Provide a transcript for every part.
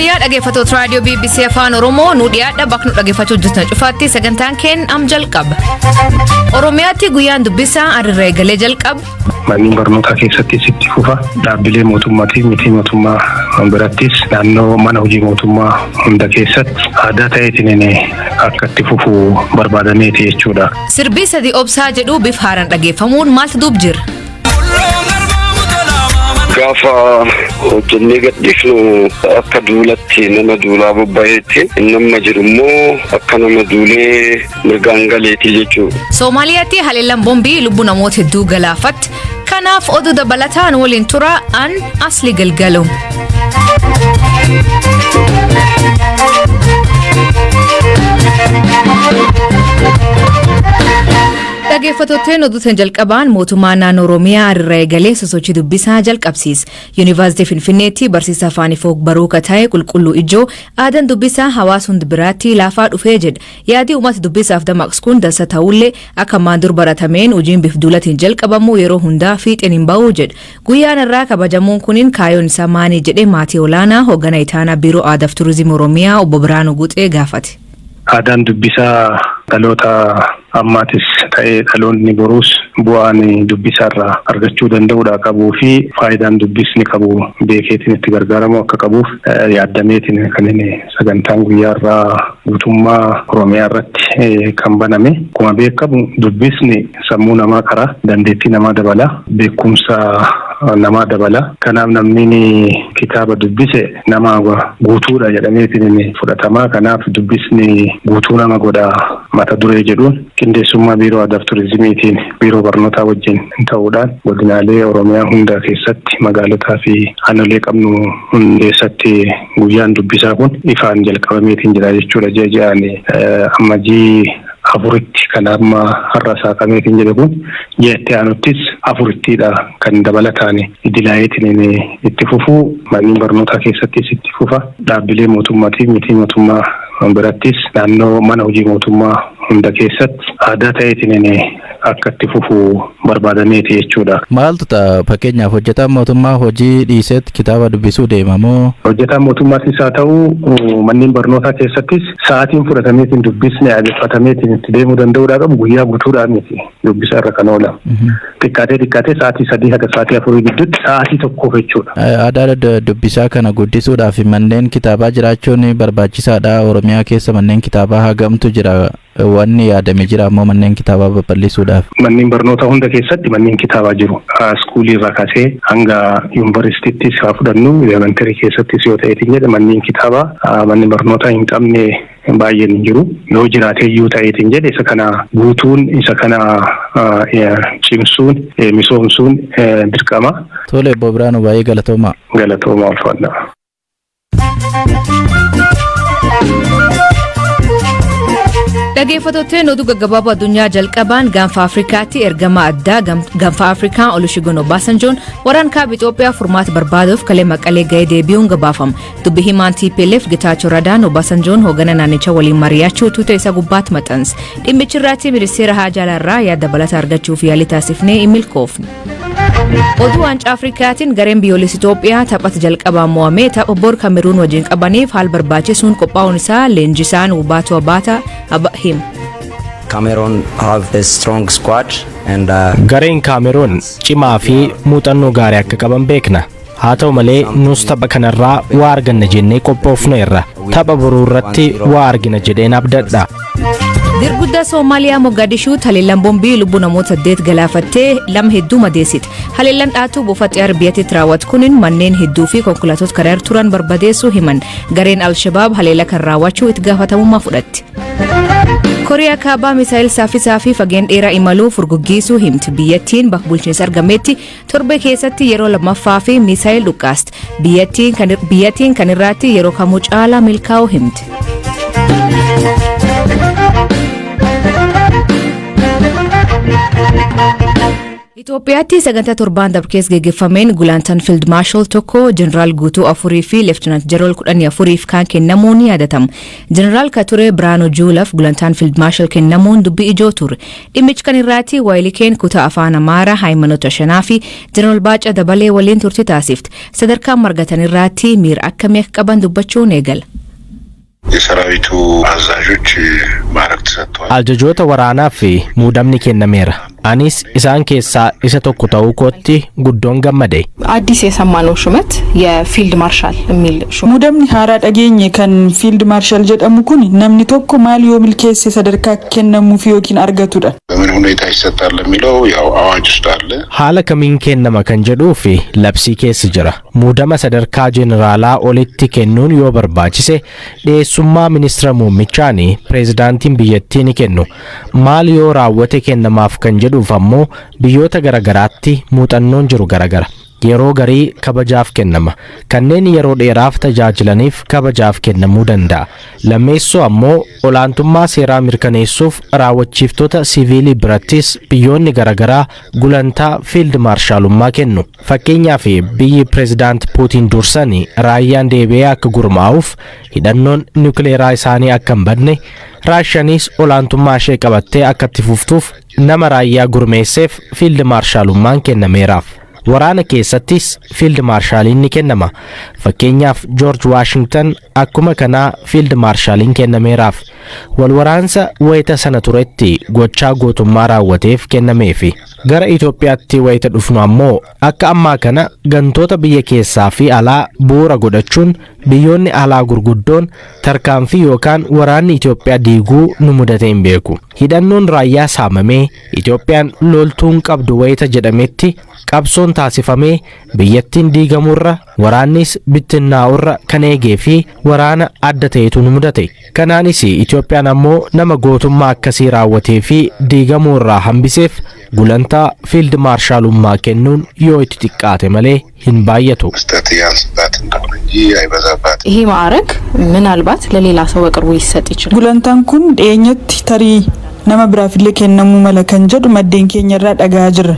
Yooyyaa dhaggeeffattoota raadiyoo BBC Afaan Oromoo nu dhiyaadha bakka nu dhaggeeffachuu jirtan cufaatti sagantaan keen am jalqaba. Oromiyaatti guyyaan dubbisaa adirra eegalee jalqaba. Manneen barnootaa keessattis itti fufa. Dhaabbilee mootummaatii miti mootummaa birattis naannoo mana hojii mootummaa hunda keessatti aadaa ta'eetiin akka itti fufu barbaadameeti jechuudha. Sirbii sadii obsaa jedhu bifa haaraan dhaggeeffamuun maaltu duub jira? Gaafa hojjennee gadhiifnu akka duulatti nama duulaa bobba'eetti inni amma jiru immoo akka nama duulee mirgaan galeetii jechuudha. Soomaaliyaatti haleellaan boombii lubbuu namoota hedduu galaafatti. Kanaaf oduu dabalataan waliin tura an asli galgalu. Dhaggeeffattootni oduutiin jalqabaan mootummaa naannoo Oromiyaa irra eegalee sosochii dubbisaa jalqabsiisa. Yuunivarsiitii Finfinneetti barsiisaa afaan ifoo baruuka ta'e qulqulluu ijoo aadaan dubbisaa hawaasa hundi biraatti laafaa dhufee jedha. Yaadii uummata dubbisaaf dammaqsu kun dansa ta'ullee akka ammaan dur baratameen hojiin bifa duulatiin jalqabamu yeroo hundaa fiixeen hin ba'u jedha. Guyyaan irraa kabajamuun kunin kaayoon isaa maanii jedhee maatii olaanaa hoogganaa itaanaa biiroo aadaaf turizimii Oromiyaa obbo Biraanuu Guuxee gaafate. Aadaan dubbisaa dhaloota ammaatis ta'ee dhaloonni boruus bu'aan dubbisaarraa argachuu danda'uudha qabuu fi faayidaan dubbisni qabu beekeetiin itti gargaaramu akka qabuuf yaaddameetiin kan inni sagantaan guyyaarraa guutummaa Oromiyaa irratti kan baname. Akkuma beekamu dubbisni sammuu namaa karaa dandeettii namaa dabala beekumsa namaa dabala. Kanaaf namni kitaaba dubbise nama guutuudha jedhameetiin fudhatama. Kanaaf dubbisni guutuu nama godha mata duree jedhuun qindeessummaa biiroo aadaaf turizimiitiin biiroo barnootaa wajjin ta'uudhaan godinaalee Oromiyaa hunda keessatti magaalotaa fi aanolee qabnu hundeessatti guyyaan dubbisaa kun ifaan jalqabameetiin jira jechuudha. Ji'a ji'aan ammajii afuritti kan amma har'a saaqameetiin jedhe kun ji'a itti aanuttis afurittiidha kan dabalataan idilaa'eetiin itti fufuu manneen barnootaa keessattis itti fufa dhaabbilee mootummaatii miti mootummaa birattis naannoo mana hojii mootummaa hunda keessatti aadaa ta'eetiin akka itti fufu barbaadameeti jechuudha. Maaltu ta'a fakkeenyaaf hojjetaan mootummaa hojii dhiisetti kitaaba dubbisuu deema moo? Hojjetaan mootummaatis haa ta'u manneen barnootaa keessattis sa'aatiin fudhatameetiin dubbisni aadeffatameetiin itti deemuu danda'uudhaa qabu guyyaa guutuudhaan miti dubbisa irra kan oola. Xiqqaatee xiqqaatee sa'aatii 3 haga sa'aatii 4 gidduutti sa'aatii tokkoof jechuudha. Aadaa dubbisaa kana guddisuudhaaf manneen kitaabaa jiraachuun barbaachisaadha. Oromiyaa keessa manneen kitaabaa hagamtu jira? Wanni yaadame jira ammoo manneen kitaabaa babal'isuudhaaf. Manneen barnoota hunda keessatti manneen kitaabaa jiru. Iskuulii irraa kaasee hanga yuunivarsiitiittis haa fudhannu elementarii keessattis yoo ta'eetiin jedhe manneen kitaabaa manneen barnootaa hin qabne baay'een hin jiru. Yoo jiraate iyyuu ta'eetiin jedhe isa kana guutuun isa kana cimsuun misoomsuun dirqama. Tole obbo Biraanuu baay'ee galatoomaa. Galatoomaa ulfaadha. Dhaggeeffattootni oduu gaggabaaboo addunyaa jalqabaan gaanfa Afrikaatti ergama addaa gaanfa Afrikaa Olusegun Obasanjoon waraan kaaba Itoophiyaa furmaata barbaaduuf kalee maqalee ga'ee deebi'uun gabaafama. Dubbi himaan TPLF Getaachoo Radaan Obasanjoon hoogganaa naannichaa waliin mari'achuu tuuta isa gubbaatti maxxanse. Dhimmichi irratti ministeera haajaa alaarraa yaada dabalataa argachuuf yaalii taasifnee hin milkoofne. Oduu waancaa Afrikaatiin gareen biyyoolessi Itoophiyaa taphata jalqabaa mo'amee tapha bor Kameruun wajjin qabaniif haal barbaachisuun qophaa'uun isaa leenjisaan Wubaatu Abaata hima. Cameroon have a strong squad and Gareen Kaameroon cimaa fi muuxannoo gaarii akka qaban beekna. Haa ta'u malee nus tapha kanarraa waa arganna jennee qophoofneerra. Tapha boruu irratti waa argina jedheen abdadha. Dirguddaa Soomaaliyaa Mogadishuu haleellaan boombii lubbuu namoota 8 galaafattee lama hedduu madeessite. Haleellaan dhaatuu buufata xiyyaara biyyattiitti raawwatu kunin manneen hedduu fi konkolaattota karaa irra turan barbadeessuu himan. Gareen Alshabaab haleela kan raawwachuu itti gaafatamummaa fudhatti. Kooriyaa Kaabaa misaayil saffisaa fi fageen dheeraa imaluu furguggiisuu himti. Biyyattiin bakka bulchiinsa argametti torbe keessatti yeroo lammaffaa fi misaayil dhukaasti. Biyyattiin kan irraatti yeroo kamuu caalaa milkaa'uu himti. Itoophiyaatti sagantaa torbaan darbe keessa geggeeffameen gulantaan Field Marshal tokko, Jeneraal Guutuu afurii fi Leeftinant Jeneraal 14f kan kennamuun ni yaadatama. Jeneraal ka ture Biraanuu Juulaaf gulantaan Field Marshal kennamuun dubbii ijoo ture. Dhimmichi kan irraatti Waayilikeen kutaa afaan Amaaraa Haayimanota Shanaa fi Jeneraal Baacaa Dabalee waliin turtii taasifte. Sadarkaa margatan irraatti miira akkamii akka qaban dubbachuun eegala. የሰራዊቱ አዛዦች ማዕረግ ተሰጥተዋል። Ajajoota waraanaaf muudamni kennameera. Anis isaan keessaa isa tokko ta'uu kootti guddoon gammade. አዲስ የሰማነው ሹመት የፊልድ ማርሻል የሚል ሹመት Muudamni haaraa dhageenye kan Field Marshal jedhamu kun namni tokko maal yoo milkeesse sadarkaa kennamuuf yookiin argatudha? በምን ሁኔታ ይሰጣል የሚለው ያው አዋጅ ውስጥ አለ። Haala kamiin kennama kan jedhuu fi labsii keessa jira. Muudama sadarkaa jeneraalaa olitti kennuun yoo barbaachise dhiyeessummaa ministeera muummichaani pireezidaantiin biyyattii ni kennu. Maal yoo raawwate kennamaaf kan jedhuuf ammoo biyyoota garagaraatti muuxannoon jiru garagara. Yeroo garii kabajaaf kennama. Kanneen yeroo dheeraaf tajaajilaniif kabajaaf kennamuu danda'a. Lammeessoo ammoo olaantummaa seeraa mirkaneessuuf raawwachiiftota siviilii birattis biyyoonni garagaraa gulantaa fiild maarshaalummaa kennu. Fakkeenyaaf, biyyi pireezidaant Puutiin dursan raayyaan deebi'ee akka gurmaa'uuf, hidhannoon niwukileeraa isaanii akka hin badne, Raashiyaanis olaantummaa ishee qabattee akka itti fuftuuf nama raayyaa gurmeesseef fiild maarshaalummaan kennameeraaf. Waraana keessattis fiild maarshaaliin ni kennama. Fakkeenyaaf, Joorj Waashingtan akkuma kanaa fiild maarshaaliin kennameeraaf. Wal waraansa wayita sana turetti gochaa gootummaa raawwateef kennameefi. Gara Itoophiyaatti wayita dhufnu ammoo akka ammaa kana gantoota biyya keessaa fi alaa bu'uura godhachuun biyyoonni alaa gurguddoon tarkaanfii yookaan waraanni Itoophiyaa diiguu nu mudate hin beeku. Hidhannoon raayyaa saamamee Itoophiyaan loltuun qabdu wayita jedhametti qabsoon taasifamee biyyattiin diigamurra, waraannis bittinnaa'urra kan eegee fi waraana adda ta'etu nu mudate. Kanaanis Itoophiyaan ammoo nama gootummaa akkasii raawwatee fi diigamuu irraa hambiseef gulantaa fiild maarshaalummaa kennuun yoo itti xiqqaate malee hin baay'atu. መስጠት ያንስባት እንደሆነ እንጂ አይበዛባት። ይሄ ማዕረግ ምናልባት ለሌላ ሰው በቅርቡ ሊሰጥ ይችላል። Gulantaan kun dhiyeenyatti tarii nama biraafillee kennamuu mala kan jedhu maddeen keenya irraa dhagahaa jirra.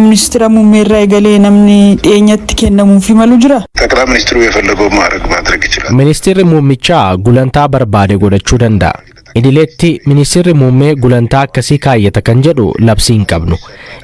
Ministeera muummee irraa eegalee namni dhiyeenyatti kennamuufi malu jira? ጠቅላይ ሚኒስትሩ የፈለገው ማዕረግ ማድረግ ይችላል። Ministeerri muummichaa gulantaa barbaade godhachuu danda'a. Idileetti ministeerri muummee gulantaa akkasii kaayyata kan jedhu labsii hin qabnu.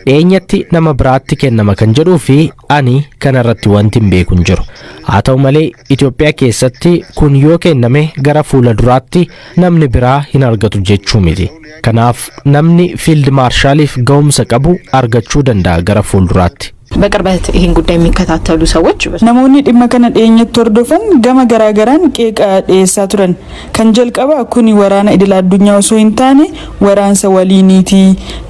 Dhiyeenyatti nama biraatti kennama kan jedhuu fi ani kanarratti wanti hin beeku hin jiru. Haa ta'u malee, Itoophiyaa keessatti kun yoo kenname gara fuula duraatti namni biraa hin argatu jechuu miti. Kanaaf namni fiild maarshaaliif ga'umsa qabu argachuu danda'a gara fuulduraatti. በቅርበት ይህን ጉዳይ የሚከታተሉ ሰዎች Namoonni dhimma kana dhiyeenyatti hordofan gama garaagaraan qeeqa dhiyeessaa turan. Kan jalqabaa kuni waraana idil addunyaa osoo hin taane waraansa waliiniiti.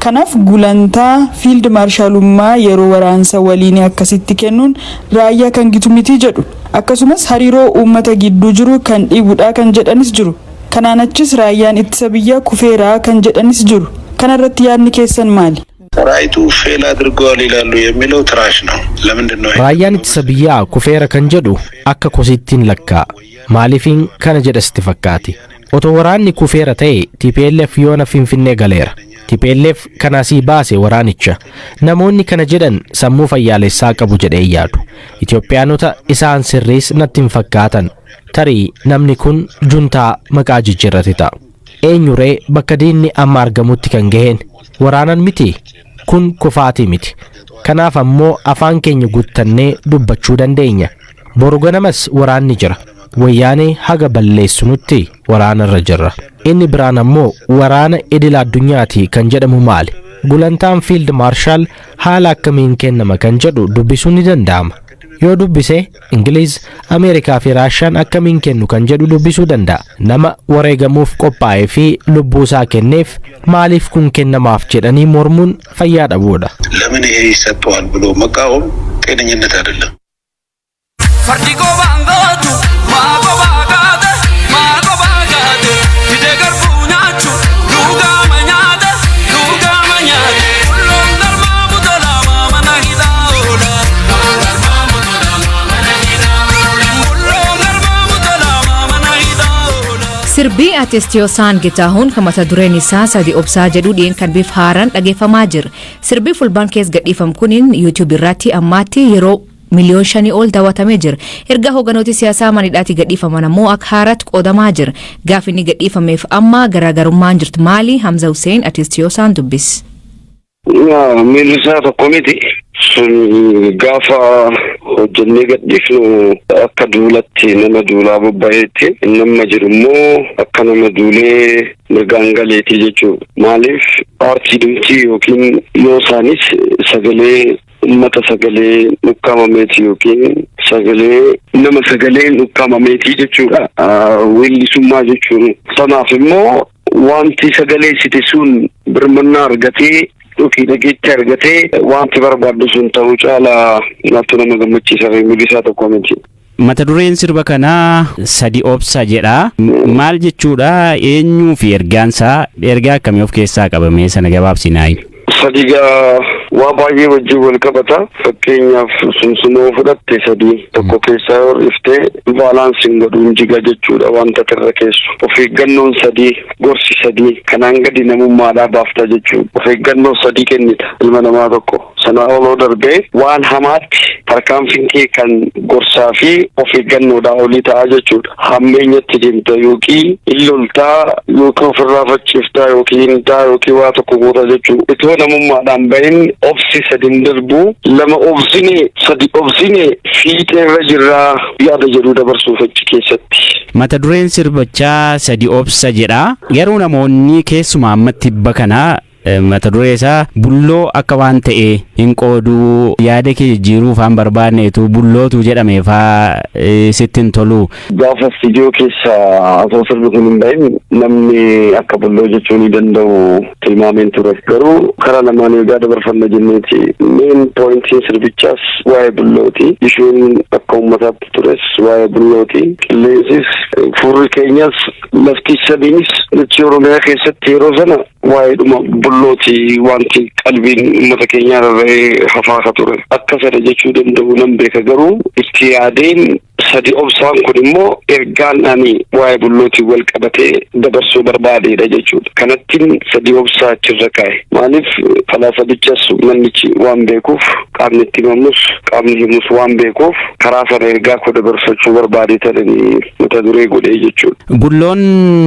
Kanaaf gulantaa fiild maarshaalummaa yeroo waraansa waliinii akkasitti kennuun raayyaa kan gitu miti jedhu. Akkasumas hariiroo uummata gidduu jiru kan dhiibudha kan jedhanis jiru. Kanaan achis raayyaan ittisa biyyaa kufeeraa kan jedhanis jiru. Kanarratti yaadni keessan maali? ሰራዊቱ fail አድርገዋል ይላሉ የሚለው trash ነው። ለምንድን ነው? Raayyaan ittisa biyyaa kufeera kan jedhu akka kosiittiin lakkaa'a. Maaliifiin kana jedha sitti fakkaate? Otoo waraanni kufeera ta'e TPLF yoona Finfinnee galeera. TPLF kan asii baase waraanicha. Namoonni kana jedhan sammuu fayyaalessaa qabu jedhee yaadu. Itoophiyaanota isaan sirriis natti hin fakkaatan. Tarii namni kun juntaa maqaa jijjiirrate ta'a. Eenyuree bakka diinni amma argamutti kan gaheen? Waraanan miti? Kun kufaatii miti. Kanaaf ammoo afaan keenya guuttannee dubbachuu dandeenya. Boru ganamas waraanni jira. Wayyaanee haga balleessinutti waraanarra jirra. Inni biraan ammoo waraana idil addunyaati kan jedhamu maali? Gulantaan fiild maarshaal haala akkamiin kennama kan jedhu dubbisuun ni danda'ama. Yoo dubbise Ingiliiz, Ameerikaa fi Raashiyaan akkamiin kennu kan jedhu dubbisuu danda'a. Nama wareegamuuf qophaa'ee fi lubbuu isaa kenneef maaliif kun kennamaaf jedhanii mormuun fayyaa dhabuudha. ለምን ይሄ ይሰጠዋል ብሎ መቃወም ጤነኝነት አይደለም። Fardi qobaan gootu maa qobaa gaate, maa qobaa gaate, fidee garbuu nyaachu lugaama nyaate, lugaama nyaate. Kulloon garmaa butolaa mana hidhaa oola. Kulloon garmaa butolaa mana hidhaa oola. Sirba Sirbii artist Yoosaan Getaahuun kan mata dureen isaa "Sadi Obsaa" jedhu dhi'een kan bifa haaraan dhageeffamaa jira. Sirbii Fulbaan keessa gadhiifamu kuniin YouTube irratti ammaatti yeroo 5 miliyoona ol daawwatamee jira. Erga hoogganooti siyaasaa manidhaatti gadhiifaman ammoo akka haaraatti qoodamaa jira. Gaafi inni gadhiifameef amma garaagarummaan jirtu maali? Hamza Hussein artist Yoosaan dubbis. Miirri isaa tokko miti. Sun gaafa hojjennee gadhiifnu akka duulatti nama duulaa bobba'eetti, inni amma jiru immoo akka nama duulee mirgaan galeetii jechuudha. Maaliif, aartii dhumtii yookiin yoo isaanis sagalee ummata sagalee ukkaamameeti yookiin sagalee nama sagaleen ukkaamameetii jechuudha. Weellisummaa jechuun. Sanaaf immoo wanti sagaleessite sun birmannaa argatee yookiin dhageetti argatee wanti barbaaddu sun ta'uu caalaa naattu nama gammachiisa, miirri tokko miti. Mata dureen sirba kanaa "Sadi Obsa" jedha. Maal jechuudha? Eenyuu fi ergaansaa ergaa akkamii of keessaa qabame? Sana gabaabsinaa. Sadigaa waa baay'ee wajjin wal qabata. Fakkeenyaaf, sumsumoo fudhatte, sadii tokko keessaa yoo dhiftee baalaansiin godhuun jiga jechuudha wanta irra keessu. Of eeggannoon sadii, gorsi sadii kanaan gadi namummaadhaa baafta jechuudha. Of eeggannoo sadii kennita ilma namaa tokko. Sana oloo darbee waan hamaatti tarkaanfiin kee kan gorsaa fi of eeggannoodhaa olii ta'a jechuudha. Hammeenyatti deemta yookiin illoltaa yookiin ofirraa facciiftaa yookiin hintaa yookiin waa tokko goota jechuudha. Itoo namummaadhaan bahin obsi sadin darbu, lama obsine, sadi obsine, fiixeerra jirraa yaada jedhu dabarsuuf achi keessatti. Mata dureen sirbichaa "Sadi Obsa" jedha. Garuu namoonni keessumaa ammatti tibba kana mata duree isaa bulloo akka waan ta'e hin qooduu, yaada kee jijjiiruu faan barbaanneetu bullootu jedhame faa sitti hin tolu. Gaafa istiidiyoo keessa osoo sirbi kun hin bahin namni akka bulloo jechuu ni danda'u tilmaameen ture. Garuu karaa lamaan egaa dabarfanna jenneeti. Main pointiin sirbichaas waa'ee bullooti. Ishuun akka uummataatti tures waa'ee bullooti. Qilleensis, furri keenyas, lafti sadiinis dachee Oromiyaa keessatti yeroo sana waa'eedhuma bullooti wanti qalbiin uummata keenyaa rarra'ee hafaa ka ture. Akka sana jechuu danda'u nan beeka, garuu itti yaadeen sadi obsaan kun immoo ergaan ani waa'ee bullootiin wal qabatee dabarsuu barbaadeedha jechuudha. Kanattiin sadi obsaa achirra kaa'e. Maaliif, falaasabichas mannichi waan beekuuf, qaamni itti himamus qaamni himus waan beekuuf, karaa sana ergaa koo dabarsachuu barbaade ta'anii mata duree godhee jechuudha. Bulloon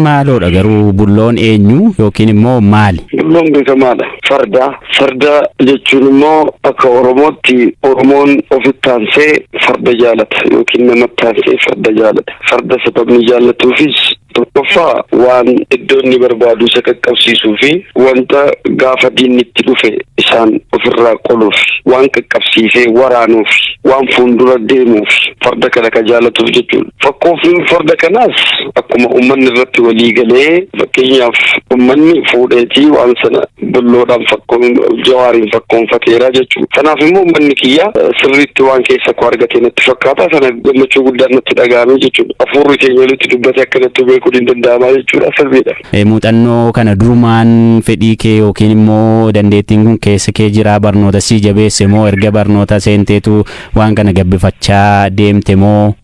maaloodha garuu? Bulloon eenyu yookiin immoo maali? Bulloon beekamaadha. Farda. Farda jechuun immoo akka Oromootti Oromoon ofitti aansee farda jaalata yookiin namatti aansee farda jaalata. Farda sababni jaallatuufis tokkoffaa waan iddoo inni barbaadu isa qaqqabsiisuu fi wanta gaafa diinni itti dhufe isaan ofirraa qoluuf, waan qaqqabsiisee waraanuuf, waan fuuldura deemuuf farda kana ka jaalatuuf jechuudha. Fakkoofiin farda kanaas akkuma uummanni irratti walii galee, fakkeenyaaf uummanni fuudheetii waan sana bulloodhaan fakkoon jawaariin fakkoonfateera jechuudha. Kanaaf immoo uummanni kiyya sirriitti waan keessa koo argate natti fakkaata, sana gammachuu guddaan natti dhaga'ame jechuudha. Hafuurri keenya walitti dubbate akkanatti beekuun hin danda'amaa jechuudha, sirriidha. Muuxannoo kana durumaan fedhii kee yookiin immoo dandeettiin kun keessa kee jira, barnoota sii jabeesse moo erga barnoota seenteetu waan kana gabbifachaa deemte moo?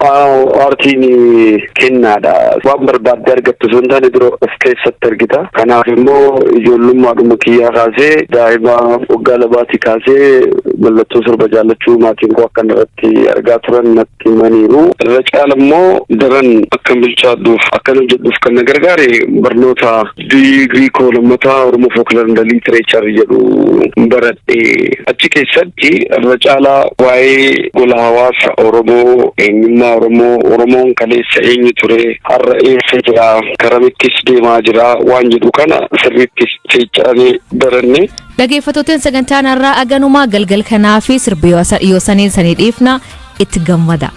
Aartiin kennaadha. Waan barbaadde argattu osoo hin taane dura of keessatti argita. Kanaaf immoo ijoollummaadhuma kiyyaa kaasee, daa'ima waggaa 2tii kaasee mallattoo sirba jaallachuu maatiin koo akkan irratti argaa turan natti himaniiru. Irra caala immoo daran akkan bilchaadhuuf, akkan hojjedhuuf kan na gargaare barnoota digirii koo lammataa Oromoo Folklore and Literature jedhu baradhe. Achi keessatti irra caalaa waa'ee gola hawaasa Oromoo, eenyummaa Oromoo, Oromoon kaleessa eenyu ture, har'a eessa jira, karamittis deemaa jira waan jedhu kana sirriitti seecca'anii baranne. Dhaggeeffattootni, sagantaan har'aa aganumaa galgal kanaa fi sirbi yoosaniin sanii dhiifna, itti gammada.